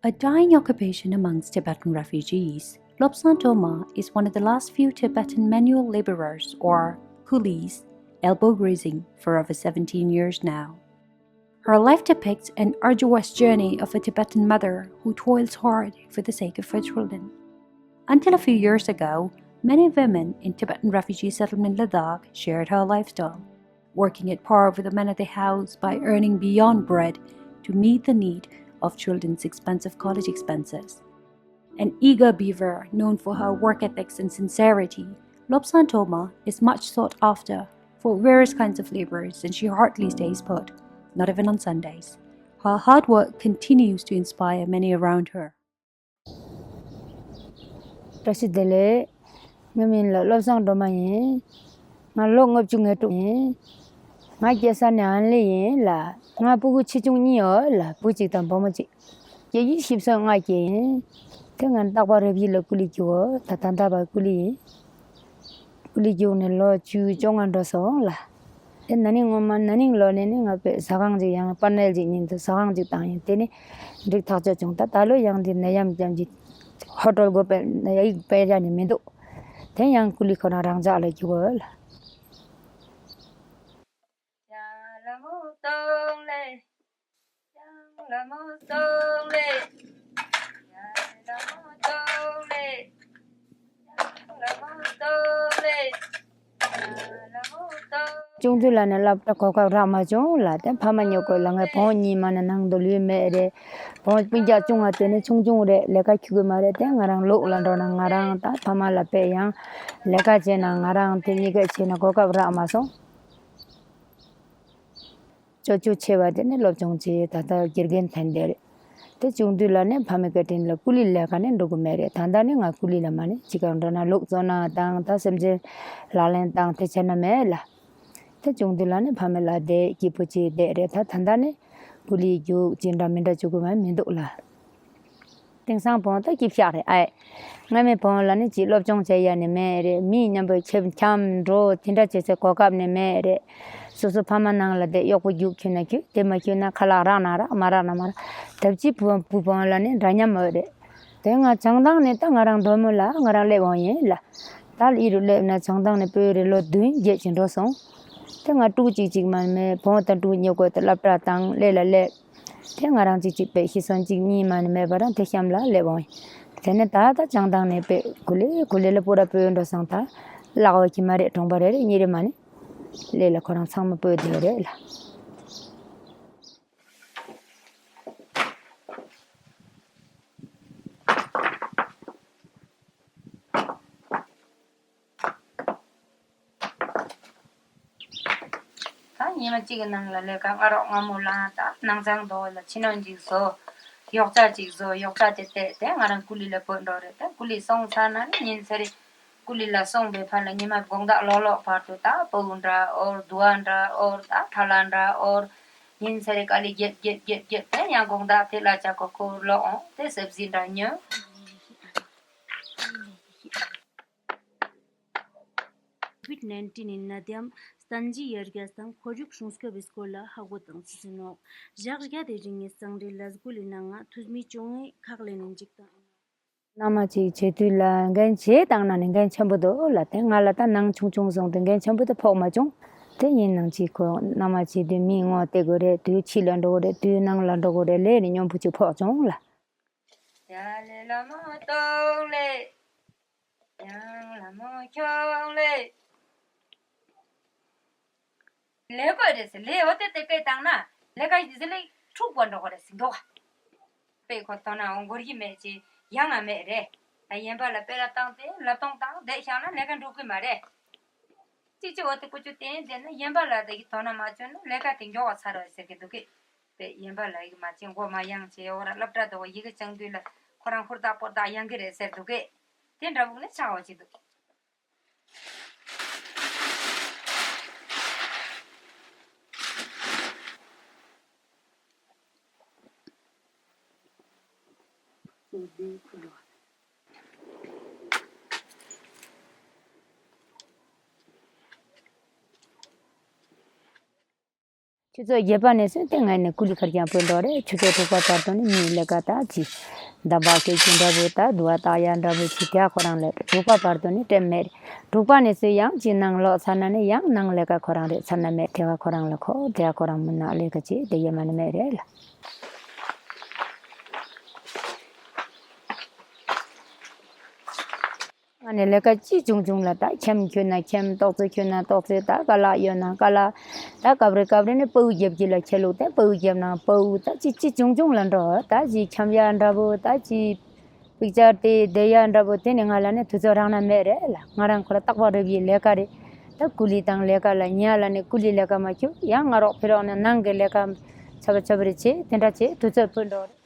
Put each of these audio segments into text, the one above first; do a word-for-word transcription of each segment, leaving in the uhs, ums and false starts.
A dying occupation amongst Tibetan refugees, Lobsang Dolma is one of the last few Tibetan manual laborers, or coolies, elbow greasing for over seventeen years now. Her life depicts an arduous journey of a Tibetan mother who toils hard for the sake of her children. Until a few years ago, many women in Tibetan refugee settlement Ladakh shared her lifestyle, working at par with the men of the house by earning beyond bread to meet the need of children's expensive college expenses. An eager beaver known for her work ethics and sincerity, Lobsang Dolma is much sought after for various kinds of labors, and she hardly stays put, not even on Sundays. Her hard work continues to inspire many around her. བཀྲ་ཤིས་བདེ་ལེགས། ངའི་མིང་ལ་བློ་བཟང་སྒྲོལ་མ་ཡིན། ང་ལོ་ལྔ་བཅུ་ང་དྲུག་ཡིན། ང་སྐྱེས་ས་ནི་ཨན་ལི་ཡིན་ལ། ང་སྤུ་གུ་ཆེ་ཆུང་གཉིས་ཡོད་ལ། བུ་གཅིག་དང་བུ་མོ་གཅིག་སྐྱེས་ཡུལ་ཤིབ་སོན་ལྔ་སྐྱེས་ཡིན། དེ་ང་རྟག་པར་རེབ་ཡིག་ལ་ཀུ་ལི་རྒྱུག་ད་ད་ལྟ་བར་ཀུ་ལི་ཡིན། ཀུ་ལི་རྒྱུག་ནས་ལོ་བཅུ་བཅོ་ལྔ་འགྲོ་སོང་ལ། དེ་ན་ནིང་སྔོན་མ་ན་ནིང་ལོ་ནས་ནི་ང་པའི་ཟ་ཁང་ཅིག་ཡང་པར་ནལ་ཅིག་ཉིན་དུ་ཟ་ཁང་ཅིག་བཏང་ཡིན། དེ་ནི་འགྲིག་ཐག་ཆོད་བྱུང་། ད་ད་ལོ་ཡང་འདི་ནད་ཡམས་ཀྱང་ཅིག་ཧོ་ཊོལ་སྒོ་པའི་ནད་ཡིག་པའི་ར་ནི་མི་འདུག་དེ་ཡང་ཀུ་ལི་ཁོ་རང་རང་འཇགས་ལ་རྒྱུག་གོ་ལ། ཆུང་དུས་ལ་ནི་སློབ་གྲྭ་གོ་སྐབས་རག་མ་བྱུང་ལ། དེ་ཕ་མ་ཉོ་དགོས་ལ། ངའི་བུ་མོ་གཉིས་མ་ནི་ནང་དུ་ལུས་མེད་རེད། བུ་མོ་སྤུན་ཀྱག་ཆུང་བ་དེ་ནི་ཆུང་ཆུང་རེད། ལས་ཀ་ཁྱུ་གི་མ་རེད། དེ་ང་རང་ལོག་ལ་འགྲོ་ན་ང་རང་ད་ཕ་མ་ལ་དཔེ་ཡང་ལས་ཀ་བྱས་ན་ང་རང་དེ་གཉིས་ཀ་བྱས་ན་གོ་སྐབས་རག་མ་སོང་། ཅོ་ཅོ་ཆེ་བ་དེ་ནི་སློབ་སྦྱོང་བྱས། ད་ལྟ་དགེ་རྒན་ཐོན་བསྡད་རེད། དེ་ཆུང་དུས་ལ་ནི་ཕ་མའི་བཀའ་དྲིན་ལ་ཀུ་ལི་ལས་ཀ་ནི་འགྲོ་གི་མེད་རེད། ད་ལྟ་ནི་ང་ཀུ་ལི་ལ་མ་ནི་ཅི་གར་འགྲོ་ན་ལུག་བཙོང་ན་དང་ད་སེམས་ཅན་ལག་ལེན་བཏང་དེ་བྱས་ན་མེད་ལ། དེ་ཆུང་དུས་ལ་ནི་ཕ་མའི་ལ་བསྡད་སྐྱིད་པོ་བྱས་བསྡད་རེད། ད་ད་ལྟ་ནི་ཀུ་ལི་རྒྱུག་ཅི་འདྲ་མི་འདྲ་བྱེད་དགོས་མ་མི་འདུག་ལ། དེང་སང་བུ་མོ་ད་སྐྱིད་ཤག་རེད་ཨེ། སྔ་མའི་བུ་མོ་ལ་ནི་ཅིག་སློབ་སྦྱོང་བྱེད་ཡ་ནི་མེད་རེད། མི་མཉམ་པོ་ཁྱབ་འཁྱམ་འགྲོ་དེ་འདྲ་བྱེད་སའི་གོ་སྐབས་ནི་མེད་རེད། སོ་སོ་ཕ་མ་ནང་ལ་བསྡད་གཡོག་པོ་རྒྱུག་ཁྱོད་ན་ཁྱོད་དེ་མ་ཁྱོད་ན་ཁ་ལག་རག་ན་རག་མ་རག་ན་མ་རག་ད་ཅི་བུ་བུ་བུ་མོ་ལ་ནི་འདྲ་མཉམ་མེད་རེད། དེ་ང་བྱང་ཐང་ནས་ད་ང་རང་མདོ་སྨད་ལ་ང་རང་སླེབས་འོང་ཡིན་ལ། ད་ཨི་རུ་སླེབས་ན་བྱང་ཐང་ནས་བོད་རེ་ལོ་བདུན་བརྒྱད་ཅིག་འགྲོ་སོང་། དེ་ང་ཕྲུ་གུ་གཅིག་གཅིག་མ་མེད་བུ་མོ་དང་ཕྲུ་གུ་གཉིས་ཀོ་དེ་སློབ་གྲྭ་དང་སླེབས་ལ་སླེབས། དེ་ང་རང་གཅིག་གཅིག་པས་ཤི་སོང་གཅིག་གཉིས་མ་ནི་མེད་པ་རང་དེ་གཤམ་ལ་སླེབས་འོང་། དེ་ནས་ད་ལྟ་བྱང་ཐང་ནས་པས་གུ་ལེ་གུ་ལེ་ལ་པོ་ར་པོས་འགྲོ་སོང་། ད་ལག་འོག་གི་མ་རེད་གྲོང་པ་རེ་རེ་གཉིས་རེ་མ་ནི་སླེབས་ལ་ཁོ་རང་ཚང་མ་པོས་བསྡད་རེད་ལ། ད་ཉི་མ་གཅིག་གི་ནང་ལ་ལས་ཀ་སྔ་རོགས་སྔ་མོ་ལ་ད་ནང་ཚང་དོ་ལ་ཕྱི་ནང་གཅིག་བཟོ། ཡོག་ཚ་གཅིག་བཟོ། ཡོག་ཚ་དེ་བལྟས་དེ་ང་རང་ཀུ་ལི་ལ་བུད་འགྲོ་རེད། ད་ཀུ་ལི་སོང་ཚར་ན་ནི་ཉིན་ཚེ་རེ་ཀུ་ལི་ལ་སོང་བའི་ཕར་ལ་ཉི་མ་དགོང་དག་ལོག་ལོག་བར་དུ་ད་སྤུ་གུ་འདྲ་འོར་དུ་བ་འདྲ་འོར་ད་ཁྲ་ལ་འདྲ་འོར། ཉིན་ཚེ་རེ་ཀ་ལི་རྒྱེད་རྒྱེད་རྒྱེད་རྒྱེད་དེ་ཡང་དགོང་དག་དེ་ལ་ཅག་གོ་ཁོ་ལོག་འོང་དེ་སེབ་ཟི་འདྲ་ཉོ། ཀོ་ཝིཌ་ནའིན་ཊིན་ནི་ནད་ཡམས་བསྟན་འཛིན་ཡར་རྒྱས་དང་ཁོར་ཡུག་སྲུང་སྐྱོབ་པའི་སྐོར་ལ་ཧ་གོ་དང་སི་སི་ནོག་ཞག་བརྒྱ་དེ་རིང་ངས་གཙང་སྦྲའི་ལས་འགུལ་ལས་ནང་ང་ཐུ་མི་ཅུང་ངས་ཁག་ལས་ནས་འཇིག་དང་། མནའ་མ་ཅིག་བྱེད་དུས་ལ་འགན་བྱེད་བཏང་ན་ནི་འགན་ཆེན་པོ་འདུག་ལ། དེ་ང་ལ་ད་ནང་ཆུང་ཆུང་སོང་དུས་འགན་ཆེན་པོ་དེ་ཕོག་མ་བྱུང་། དེ་ཡིན་ནང་ཅིག་ཁོ་མནའ་མ་བྱེད་དུས་མིའི་ངོ་བལྟ་དགོས་རེད། དུས་ཕྱི་ལ་འགྲོ་དགོས་རེད། དུས་ནང་ལ་འགྲོ་དགོས་རེད། ལས་ནི་སྙོམས་པོ་ཅིག་ཕོག་བྱུང་ལ། ཡ་ལེ་ལ་མོ་ཏོག་ལེ། ཡང་ལ་མོ་ཁྱོང་ལེ། ལས་དགོས་རེད་ཟེར། ལས་འོ་དེ་དེ་སྤེལ་བཏང་ན་ལས་ཀ་ཡིན་ཟེར་ལས་འཁྲུག་པ་འགྲོ་གི་རེད་ཟེར་འདུག་ག་སྤེལ་ཁོ་ཐོག་ན་འོ་འགོར་གྱི་མེད་ཅེས་ཡང་ང་མེད་རེད། ཡན་པ་ལ་དཔེ་ལ་བཏང་སྟེ་ལབ་སྟངས་དང་བསྡད་བཞག་ན་ལས་ཀ་འགྲོ་གི་མ་རེད། གཅིག་གཅིག་འོ་དེ་ཀུ་ཅོ་བསྟན་བསྡད་ན་ཡན་པ་ལ་དེ་གི་དོ་སྣང་མ་བྱུང་ན་ལས་ཀ་དེ་མགྱོགས་པ་ཚར་བ་ཟེར་གི་འདུག་གི། དཔེ་ཡན་པ་ལ་ཡིག་མ་བྱེད་མགོ་མ་ཡང་བྱེད་འོ་ར་སློབ་གྲྭ་དུ་ཡི་གེ་སྦྱང་དུས་ལ་ཁོ་རང་ཧུར་ཐག་པོར་ཐག་ཡང་གི་རེད་ཟེར་འདུག་གི། དེ་འདྲ་བུག་ནི་ཆགས་པ་ཅིག་འདུག་ཆུ་ཚོད་བརྒྱད་པ་ནས་བཟུང་སྟེ་ང་ནི་ཀུ་ལི་ཁར་ཀྱང་སྤོས་འདུག་རེད། ཆུ་ཚོད་དྲུག་པ་བར་དུ་ནི་མིའི་ལས་ཀ་ད་ཅི། འདམ་བག་སྐྱེལ་རྒྱུ་འདྲ་བོ་ད་དུ་བ་བཏགས་ཡ་འདྲ་བོ་ཅི་དེ་ཁོ་རང་ལས་དྲུག་པ་བར་དུ་ནི་སྤྲད་མེད། དྲུག་པ་ནས་བཟུང་ཡང་ཅི་ནང་ལོག་ཚར་ན་ནི་ཡང་ནང་ལས་ཀ་ཁོ་རང་རེད། ཚར་ན་མེད་དེ་ཁོ་རང་ལ་ཁོ་དེ་ཁོ་རང་མུན་ནག་ལས་ཀ་ཅི་དེ་ཡེ་མ་ནི་མེད་རེད་ལ། ང་ནི་ལས་ཀ་ཅི་བྱུང་བྱུང་ལ་ད་ཁྱེམ་ཁྱོད་ན་ཁྱེམ་ཏོག་ཙེ་ཁྱོད་ན་ཏོག་ཙེ་ད་ཀ་ལག་ཡོད་ན་ཀ་ལག་ད་སྐབས་རེ་སྐབས་རེ་ནི་སྤུ་གུ་རྒྱབ་ཀྱི་ལ་ཁྱེད་ལུག་ད་སྤུ་གུ་རྒྱབ་ན་སྤུ་གུ་ད་ཅི་ཅི་བྱུང་བྱུང་ལ་འགྲོ་ད་ཅི་འཁྱམ་ཡ་འདྲ་བོ་ད་ཅི་པིག་ཅར་དེ་བསྡད་ཡ་འདྲ་བོ་དེ་ནི་ང་ལ་ནི་དུས་ཚོད་རག་ན་མེད་རེད་ལ། ང་རང་ཁོ་ལ་རྟག་པར་རེ་བའི་ལས་ཀ་རེད། ད་ཀུ་ལི་དང་ལས་ཀ་ལ་ཉལ་ལ་ནི་ཀུ་ལི་ལས་ཀ་མ་ཁྱུག་ཡང་ང་རོགས་ཕེ་རོགས་ནི་ནང་གི་ལས་ཀ་ཚབ་ཚབ་རེ་བྱེད་དེ་འདྲ་བྱེད་དུས་ཚོད་ཕུད་འགྲོ་རེད།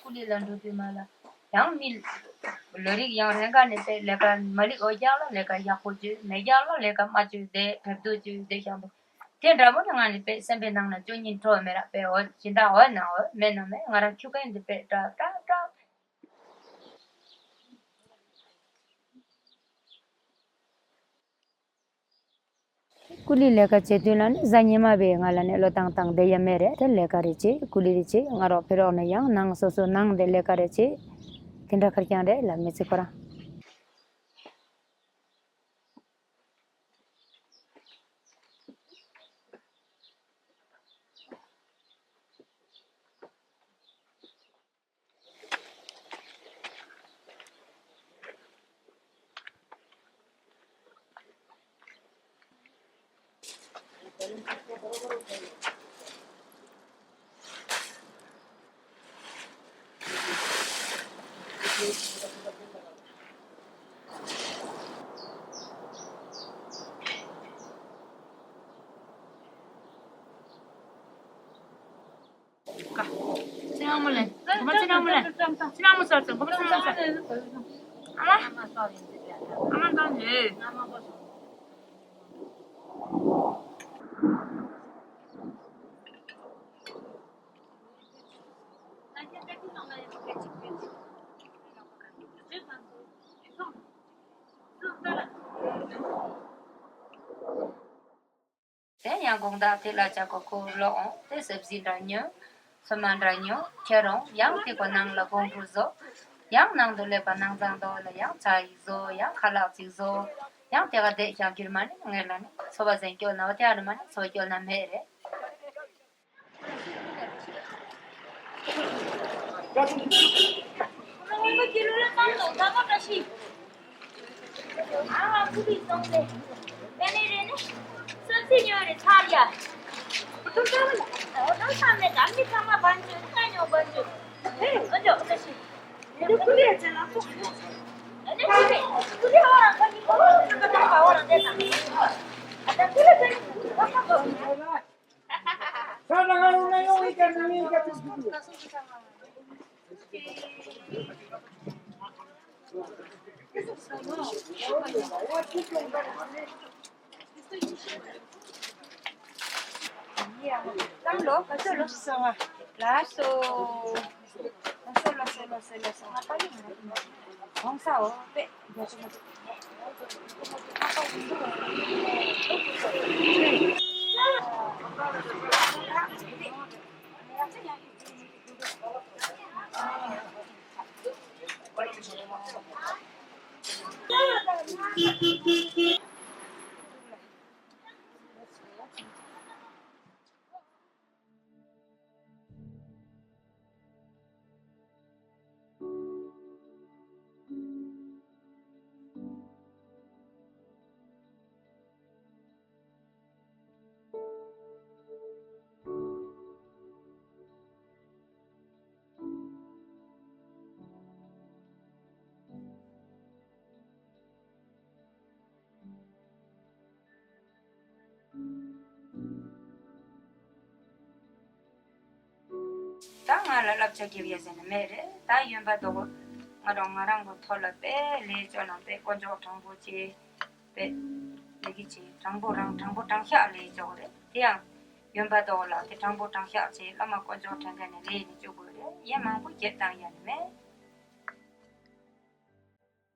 ཀུ་ལི་ལ་འགྲོ་དུས་མ་ལ་ཡང་མི་ལོ་རིགས་ཡང་རན་ག་ནས་པས་ལས་ཀ་མ་ལིག་འོ་རྒྱག་ལ་ལས་ཀ་ཡག་པོ་བྱོས་མེ་རྒྱག་ལ་ལས་ཀ་མ་བྱོས་དེ་བེབ་དུ་བྱོས་དེ་ཤང་དུ་དེ་འདྲ་མོ་ནི་ང་ནི་པས་སེམས་པའི་ནང་ན་ཅོ་ཉིན་འཕྲོ་མེད་ར་པས་འོ་ཇི་འདྲ་འོ་ན་འོ་མེད་ན་མེད་ང་རང་ཁྱུ་གན་འདི་པས་ཀྲག་ཀྲག་ཀྲག་ཀུ་ལི་ལས་ཀ་བྱེད་དུས་ལ་ནི་གཟའ་ཉི་མ་བས་ང་ལ་ནི་བློས་བཏང་བཏང་བསྡད་ཡ་མེད་རེད། དེ་ལས་ཀ་རེ་བྱེད་ཀུ་ལི་རེ་བྱེད་ང་རོགས་ཕེ་རོགས་ནི་ཡང་ནང་སོ་སོ་ནང་དེ་ལས་ཀ་རེ་བྱེད་དེ་འདྲ་ཁར་ཀྱང་རེད་ལ་མི་ཚེ་ཁོ་རང་། ཀ། ཚེ་རིང་མོ་ལེན། གོ་མ་ཚེ་རིང་མོ་ལེན། ཚེ་རིང་མོ་ཟེར་ཚེ་གོ་མ་ཚེ་རིང་མོ་ཟེར། ཨ་མ། ཨ་མ་འདང་ནི། དེ་ཡང་དགོང་དག་དེ་ལ་ཅག་གོ་ཁོ་ལོག་འོང་དེ་སེབ་ཟི་འདྲ་ཉོ། སོ་མ་འདྲ་ཉོ་ཁྱེར་འོང་ཡང་དེ་གོ་ནང་ལ་དགོང་དྲོ་བཟོ། ཡང་ནང་དུ་སླེབས་པ་ནང་ཚང་དོ་ལ་ཡང་ཆ་ཡིག་བཟོ་ཡང་ཁ་ལག་ཅིག་བཟོ། ཡང་དེ་ག་བསྡད་ཤག་གྱུར་མ་ནི་ངེད་ལ་ནི་འཚོ་བ་ཟན་སྐྱོ་ན་བ་དེ་ཨ་རི་མ་ནི་འཚོ་སྐྱོ་ན་མེད་རེད། བསླབ་བྱ་རྒྱབ་ཡ་ཟེར་ན་མེད་རེད། ད་ཡོན་པ་དོ། ང་རང་ང་རང་གི་ཐོག་ལ་དཔེ་ལས་ཅོ་ནང་དཔེ་དཀོན་མཆོག་དྲང་པོ་ཅེས་དཔེ་ལས་ཀྱི་ཅེས་དྲང་པོ་རང་དྲང་པོ་དྲང་བཞག་ལས་ཅོ་རེད། དེ་ཡང་ཡོན་པ་དོ་ལ་དེ་དྲང་པོ་དྲང་བཞག་ཅེས་བླ་མ་དཀོན་མཆོག་དྲན་མཁན་ནས་ལས་ནས་ཅོ་དགོས་རེད། ཡན་མང་པོ་རྒྱབ་བཏང་ཡ་ནི་མེད།